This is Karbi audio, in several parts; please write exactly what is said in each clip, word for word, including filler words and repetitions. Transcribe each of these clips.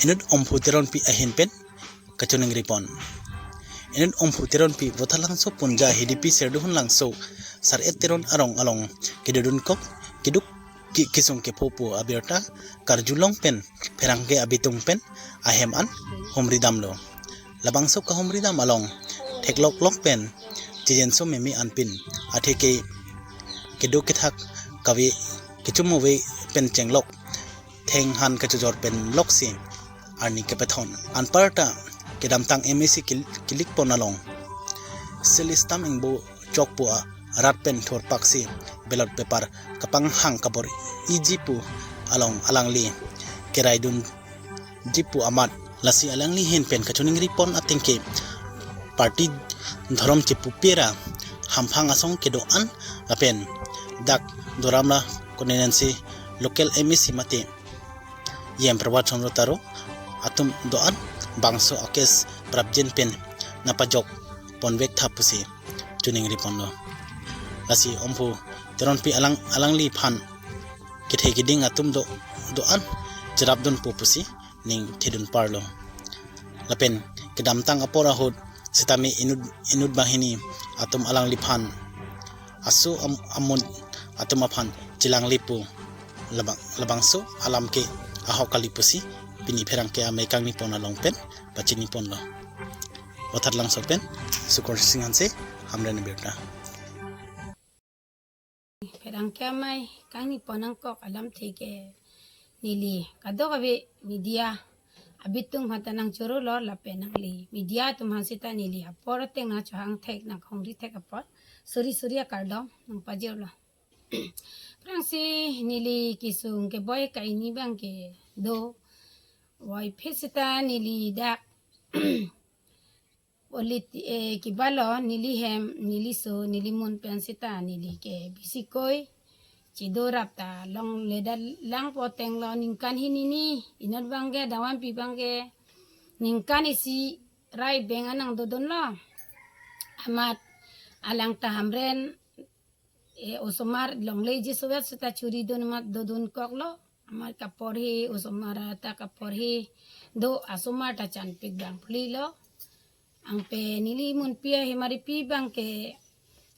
Inut Omphu Teronpi ahin pen kachoningri pon. Inut Omphu Teronpi Vothatlangso Punja Hidipi Serduhun Langso Sar-et Teron arong along kedodunkok keduk ki-, kisung kepho pu abirta karjulong pen pherangke abitung pen ahem an humridamlo. Labangso kahumridam along theklok lok pen chejenso meme anpin atheke kedo kethak kave kechum ave pen chenglok thenghan kachojor pen loksi arni kepethon. Anparta kedamtang M A C kil-, kilik pon along Silistam Ingbo chokpo arat pen thurpaksi ballot paper kapanghang kabor-iji pu along alangli keraidunji pu amat. Lasi alangli ahin pen kachoningri pon atengke party dhorom chepupe ra hamphang asong kedo-an lapen dak Doramra constituency local M A C mate E M Prabhat Chandra Taro atum do-an bangso a-case prapjin pen nangpajok ponvek tha pusi choningri ponlo. Lasi Omphu Teronpi alang alangliphan kethe keding atum do do-an cherapdunpo pusi ning thedun parlo. Lapen kedamtang apor ahut sitame inut inut banghini atum alangliphan aso am-, amut atum aphan chelanglepo labang labangso alam ke ahok kali pusi pini pherangke amei kangni pon along pen pachini ponlo. Vothatlangso pen Sukor Sing Hanse, Hamren abirta. Pherangke amei kangni pon nangkok alamthe ke neli kadokave media abitung aphan ta nangchorolo lapen nangli media atum aphan sita neli apor ateng nangchohang thek nangkongri thek apot suri suri akardom nangpajirlo. Aphrangsi neli kisung keboi kaini abang ke do voiphit sita neli dak politi eh kibalo neli hem neli so neli mun pen sita neli ke bisikoi chedo rap ta longledet lang poteng lo ningkan hini ni inut abang ke dawampi abang ke ningkan isi rai beng anang dodunlo amat alang ta Hamren eh osomar longleji sovet sita churidun amat dodunkoklo amat kaporhi osomar ta kaporhi do asomar ta chanpik bang phlilo. Angpe neli munpi ahem aripi abang ke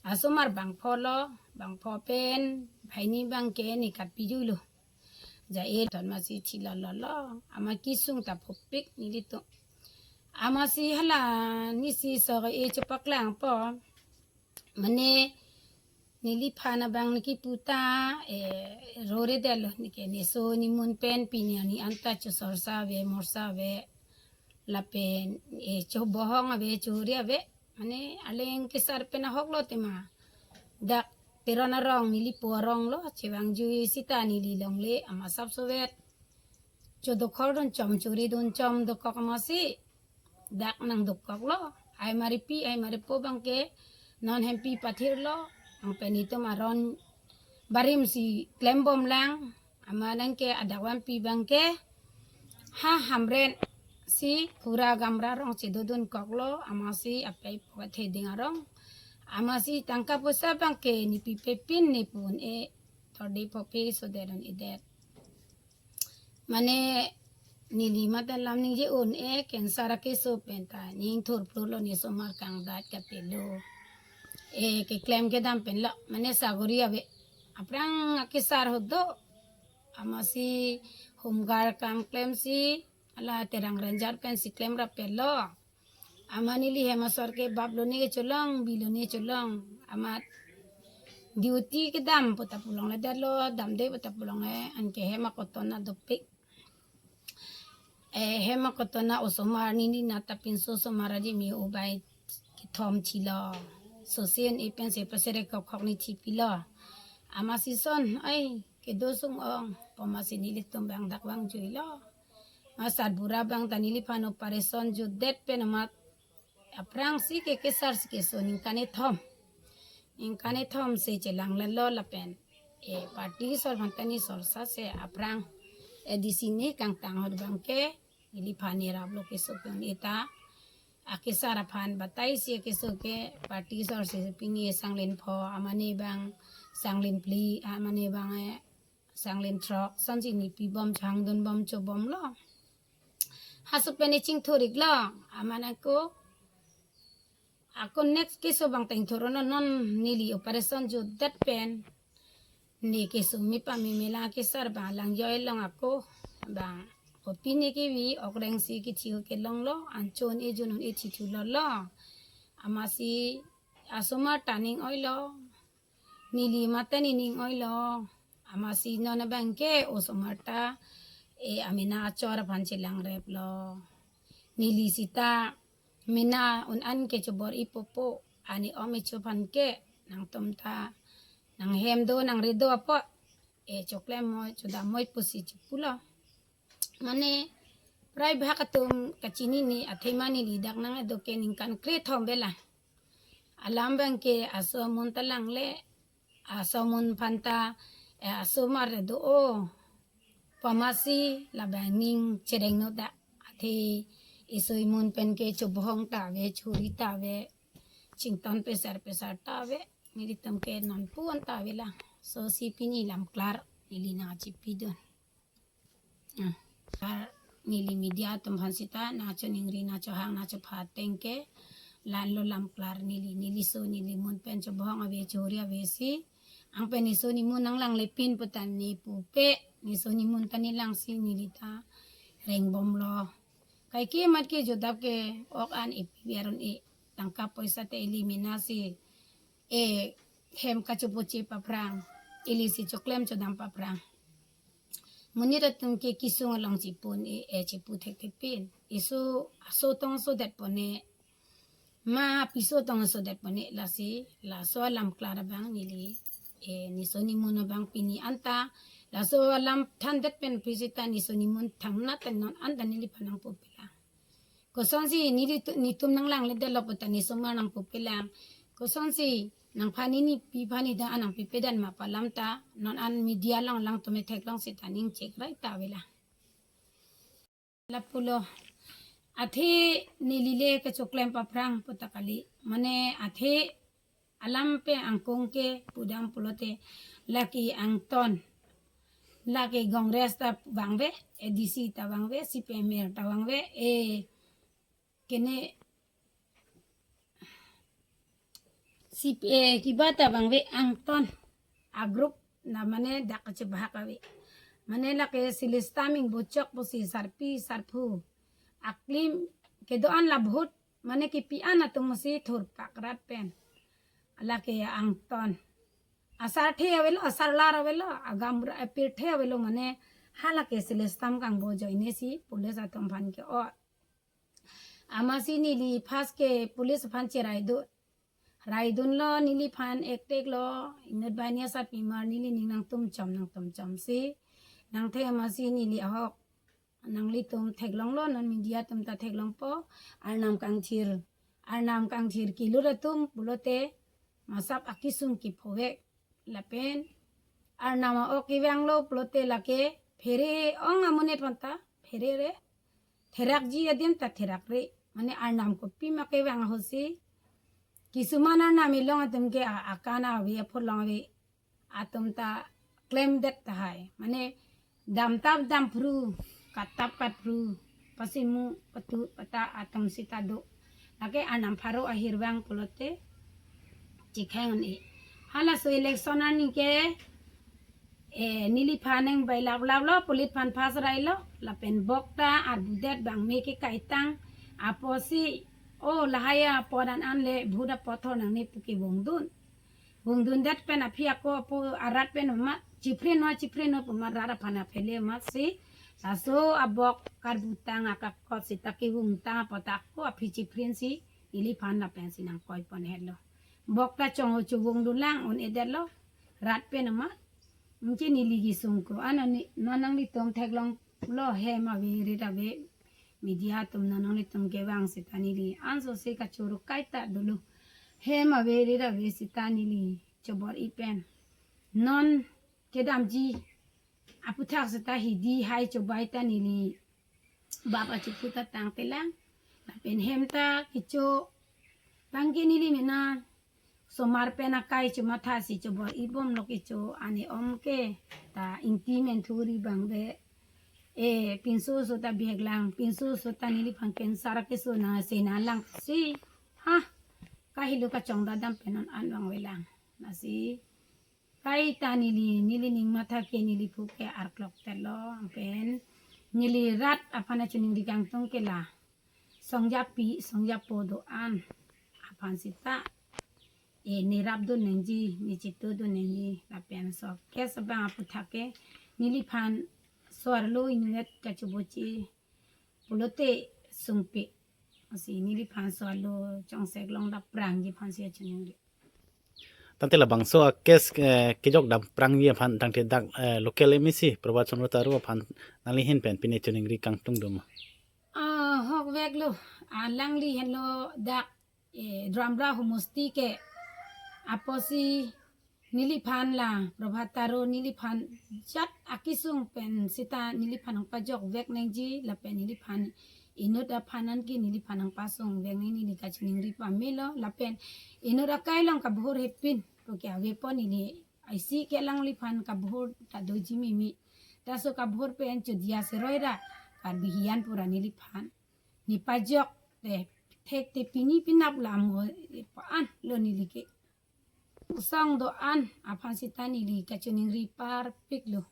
asomar bangpholo, bangpho pen banghini abang ke ne katpijuilo. Ja-e ton masi thilololo, amat kisung ta phopik nelitum. Amatsi hala nisi so e chepaklangpo. Mane neliphan abang ne kipu ta eh roredetlo ne ke ne so ne mun pen pini arni anta chosorsa ave morsa ave lapen eh chobohong ave chori ave mane aleng kesar pen ahoklo tema dak Teron arong nelipo arong lo chevangjui sita neli longle amat sap sovet chodokhor dun chom chori dun chom dokok amatsi dak nangdokoklo. Ahem aripi ahem aripo abang ke non hempi pathirlo. Angpe netum aron barim si klembomlang. Amat nang ke adawampi abang ke ha Hamren si Khura Gamra arong chedodunkoklo. Amatsi apei po theding arong. Amatsi tangka poisa abang ke nepipe pin ne pu-un-e thordi pope sodet un-edet. Mane neli mate lam ningje un-e cancer akeso pen ta ning thurphlurlo ne osomar kangdat katelo. Eh keklem kedam penlo mane sagori ave. Aphrang akesar ahut do. Amatsi home guard kam klemsi hala Terang Ranger pensi klemrap penlo. Amat neli hem asor ke bap lone cholong, bi lone cholong. Amat duty kedam pu ta pulongledetlo, damde pu ta pulongle, anke hem akoton adopik. Eh, hem akoton osomar neli nat ta pinso osomar aji me obai kethom thilo. Sosen e pensi pasere kokhok ne thipilo. Amatsi son, ai, kedo sung-ong, pu amatsi nelitum abang dak vangjuilo. Amat sarbura abang ta neliphan operation jutdet pen amat aphrangsi ke kesar si keso ningkan kethom. Ningkan kethom si chelanglelo lapen eh party asor aphan ta ne sorsa si aphrang A D C ne kangtang ahut abang ke neliphan neraplo keso pen eta akesar aphan bataisi keso ke party asor si pini sanglen pho amat ne abang sanglen phli amat ne abang eh sanglen throk asonsi ne pibom changdunbom chobomlo. Aso pen ne chingthur-iklo, amat ako, ako next keso abang ta ingthur-o non, non neli operation jutdet pen. Ne keso mi pame mela kesar abang lang joi long ako, abang kopi ne kevi okreng si kethi kelonglo, anchot ejun un-e thithu lolo. Amatsi asomar ta ning oilo, neli mate ne ning oilo. Amatsi non abang ke osomar ta, e, amena achor aphan chelangreplo. Neli sita mena un-an ke chobor-ipo po, ani om echo aphan ke, nangtum ta nanghem do nangri do apot, e, choklem moi chodam moi pusi chepulo. Mane prai bhak atum kachinine athema neli dak nang-edo ke ningkan krethom avelang. Alam abang ke aso amun ta langle, aso amun aphan ta, e, asomar do-o pu amatsi labang ning chereng no dak. Athe iso imun pen ke chobohong ta ave, chori ta ave, chington pesar pesar ta ave, nelitum ke non pu-an ta avelang. So si pini lam klar neli nangchipidun. Ah, klar neli media atum aphan sita nangchoningri, nangchohang, nangchopha ateng ke la-anlo lam klar neli, neli so neli mun pen chobohong ave, chori ave si. Anpen neso nemun nanglangle pin pu ta ne pupe, neso nemun ta ne langsi neli ta rengbomlo. Kaike amat ke jutdet ke ok an epi biar un-e, tangka poisa ta ili mena si, e, hem kachopoche paphrang, ili si choklem chodam paphrang. Monit atum ke kesung along chipu un-e, e, chipu thekthepin. Iso aso tong sodet pone, ma piso tong sodet pone, lasi laso alam klar abang neli, e, neso nemun abang pini anta laso alam thandet pen aphi sita neso nemun thangnat non anta neliphan nangpupelang. Kosonsi neli tu-, netum nanglangledetlo pu ta nesomar nangpupelang. Kosonsi nangphan ne nepi aphan ne da nangpipedan ma pu alam ta non an media along alangtum theklong sita ning chekrai ta avelang. Lapulo, athe neli le kechoklem paphrang pu ta kali. Mane athe alam pen angkung ke pudam pulote, lake angton, lake Congress ta vangve, A D C ta vangve, C P I M ta vangve, e, kene C P I, e, kiba ta vangve angton a group na mane dak kachebahak ave. Mane lake Celestine Engbong chok pusi sarpi sarpo aklim kedo-an la vote mane kepi-an atum si thurpak rat pen. Lake angton. Asar the avelo, asar lar avelo, agam ra-, apirthe avelo mane halake Celestine Engbong ajoine si police atum aphan ke-ot. Amatsi neli first ke police aphan cheraidun. Raidunlo neliphan ekteklo, inut banghini asarpimar neli ning nangtum chom nangtum chom si. Nangthe amatsi neli ahok nanglitum theklonglo, non media atum ta theklongpo, Arnam kangthir, Arnam kangthir kelut atum pulote masap akesung kephovek lapen Arnam a-ok kevanglo pulote lake phere ong amonit aphan ta phere re, therakji adim ta therakre, mane Arnam kopi ma kevang ahut si, kisuman Arnam ilong atum ke a-, akan ave, apholong ave, atum ta klemdet tahai. Mane damtap damphru, kattap katphru, pasimu patu pata atum sita do. Lake Arnam pharo ahirvang pulote chikhang un-e. Halaso election arni ke, e, neliphan nangbai laplaplo, police aphan first railo, lapen bok ta arbudet bang me kekaitang apotsi, o lahai apot an an le vote apothor nangne pu kevungdun. Vungdundet pen aphi ako apo arat pen amat chiprin no, chiprin no pu amat rat aphan aphele amatsi laso abok karbutang akakot sita kevungtang apot ako aphi chiprin si neliphan lapensi nangkoipon helo. Bok ta chong-o chuvungdunlang un-edetlo rat pen amat. Anke neli kesung ko, ano ni, non nanglitum theklonglo hem ave rit ave, media atum non nanglitum kevang sita neli anso si kachoro kaita dolo. Hem ave rit ave sita neli chobor-i pen. Non kedamji aputhak sita hidi hai chobai ta neli bap achipu ta tangtelang. Lapen hem ta kecho, bangke neli mena somar pen akai chomatha si chobor-ibomlo kecho, ani om ke ta ingti menthuri bang ve, Eh, pinso oso ta bihek lang, pinso oso ta neliphan cancer akeso nang se nang lang si. Ha, kahelo kachongdat dam pen non an vangve lang. Lasi kaita neli, neli ning matha ke neli phu ke arklok telo, pen neli rat aphan kachiningri kangtung ke la songjapi, songjapo do-an aphan sita, eh, nerapdun nangji, nechetu dun nangji, lapen so case abang aputhak ke neliphan so-arlo inutvet kachoboche pulote sungpik. Lasi neliphan so-arlo chongsek long dap prangji aphan si kachiningri. Tangte labangso a case, eh, kejok dam prangji aphan tangte dak, eh, local M A C Prabhat Chandra Taro aphan nangli ahin pen pine chiningri kangtung do ma? Ah, ahokvek lo, alangli henlo dak, eh, Dramra homosti ke apotsi neliphan la Prabhat Taro neliphan jat akesung pen sita neliphan nangpajokvek nangji lapen neliphan inut aphan anke neliphan nangpasungvek nangji neli kachiningri pamelo lapen inut akai along kabhur hepin puke avepo neli isi ke alangliphan kabhur ta doji mimi. Laso kabhur pen chodia seroi ra Karbi hiyan pura neliphan nepajok te thekte pini penap lam ho pa-an lo neli ke. Song do-an aphan sita neli kachiningri parpik lo.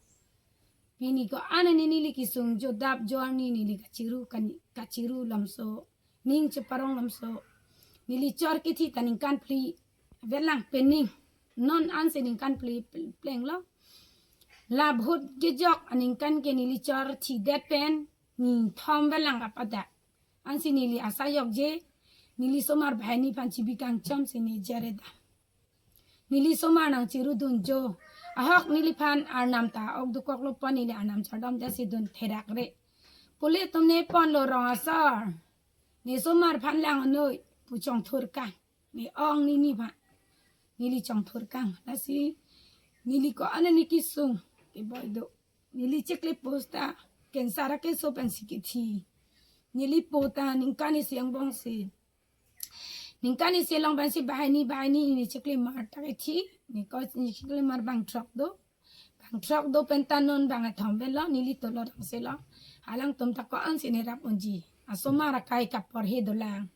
Pini ko-an ani neli kesung jo dap jo arni neli kachiru kan, kachiru lamso, ning cheparong lamso. Neli chor kithi ta ningkan phli velang pening. Non ansi ningkan phli pleng lo. La bhut kejok aningkan ke neli chor thidet pen ningthom velang kapadak. Ansi neli asai jokje, neli somar banghini aphan chibi kangchom si ne jere dam. Neli somar nangchirudun jo. Ahok neliphan arnam ta ok dukoklo pon neli arnam chardom dasi dun therak re. Pule tum ne ponlo rong asar. Ne somar aphan lang noi pu chongthur kang. Ne ong nini aphan. Neli chongthur kang. Lasi neli ko-an ani kesung keboi do. Neli chiklepo sita cancer akeso pensi kithi. Neli po ta ningkan isi angbong si. Ningkan isi along pensi banghini banghini ne chiklemar ta kithi. Ne ko ne chiklemar bang throk do. Bang throk do pen ta non bang kethom velo neli tolo dam selo. Alangtum ta ko-an si nerap unji. Asomar akai kaporhe dolang.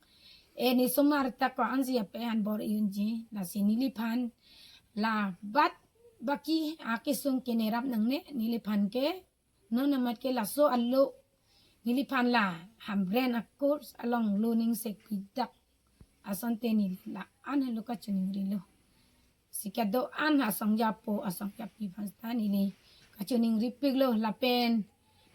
Eh, ne somar ta ko-an si ape an bor-i unji. Lasi neliphan la bat baki akesung ke nerap nangne neliphan ke non amat ke laso alo neliphan la Hamren a course along lo ning se kidak asonte neli la-an lo kachiningri lo. Si kedo-an asongjapo asongjapi aphan sita neli kachiningri pik lo lapen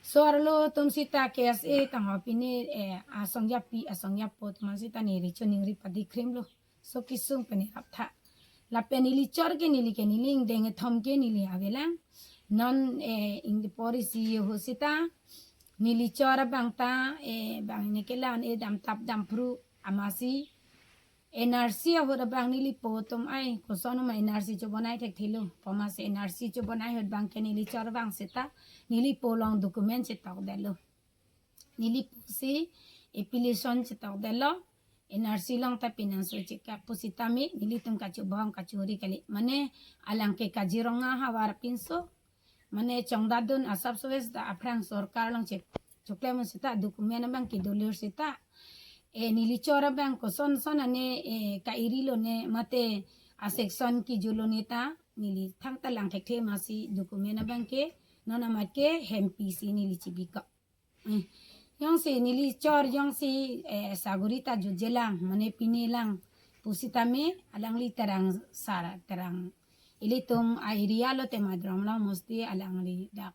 so-arlo atum sita K S A tangho pine, eh, asongjapi asongjapo atum sita neli chiningri padi krim lo. So kesung pen nerap tha. Lapen neli chor ke neli ke neli ingdeng kethom ke neli avelang. Non, eh, ingdepor isi ho sita neli chor abang ta, eh, bang ne kelang-e dam tap dam phru amatsi N R C ahut abang neli po atum ai koson ma N R C chobonai thekthelo. Pu amatsi N R C chobonai ahut abang ke neli chor abang sita neli po along document chetok detlo. Neli po si application chetok detlo. N R C along ta pinangso chika pusitame nelitum kachobom kachori kali. Mane alang ke Kaziranga havar pinso. Mane chongdadun asap sowes ta aphrang sorkar along che choklem sita document abang kedolir sita. Eh, neli chor abang koson son ane, eh, ka-iri lone mate a section kejor lone ta neli thangta lang thekthe amatsi document abang ke non amat ke hempi si neli chibikok. Eh, jongsi neli chor jongsi, eh, sagori ta jutjelang, mane pine lang pusitame alangli terang sar terang. Ilitum a area lo tema Dramra homosti alangli dak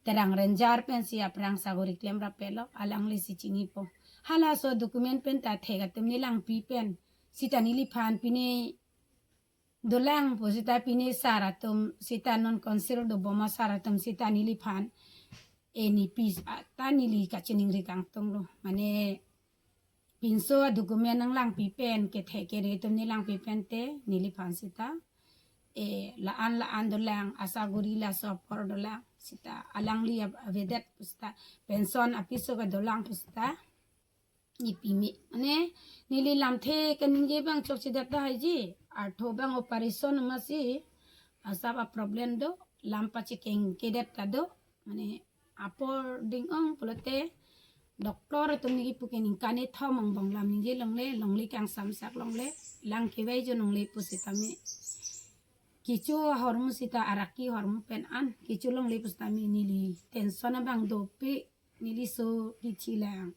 Terang Ranger pensi aphrang sagori klemrap pelo, alangli si chinipo. Halaso document pen ta thek atum nelangpi pen sita neliphan pine dolang pu sita pine sar atum sita non council dobom asar atum sita neliphan eni pis a ta neli kachiningri kangtung lo. Mane pinso a document nanglangpi pen kethe kere atum nelangpi pen te neliphan sita eh, la-an la-an dolang, asagori laso apor dolang sita alangli ap-, avedet pu sita pension apiso kedolang pu sita nepi me. Mane neli lamthe kaningje abang chokchedet tahai ji. Artho abang operation amatsi asap a problem do, lam pachekeng kedet ta do. Mane apor ding-ong pulote doctor atum neli pu ke ningkan kethom angbong lam ningje longle, longle kangsamsak longle, lang kevai jo longle pusitame kecho ahormu sita araki ahormu pen an kecho longle pusitame neli tension abang dopik, neli so kethilang,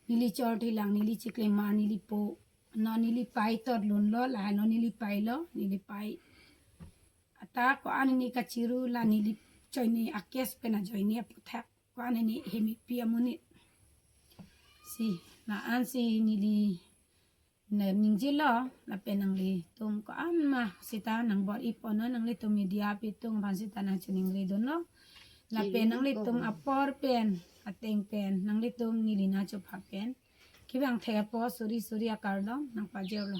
neli chorthilang, neli chiklemar, neli po, non neli pei tot lunlo, lahai non neli peilo, neli pei. Ata ko-an neli kachiru la neli ajoine a-case pen ajoine aputhak ko-an neli hemipi amonit. Si, la-an si neli ne- ningjelo, lapen nanglitum ko-an ma sita nangbor-ipo non, nanglitum media apitum aphan sita nangchiningri dunlo. Lapen nanglitum apor pen, ateng pen, nanglitum neli nangchopha pen kevang thek apot suri suri akardom nangpajirlo.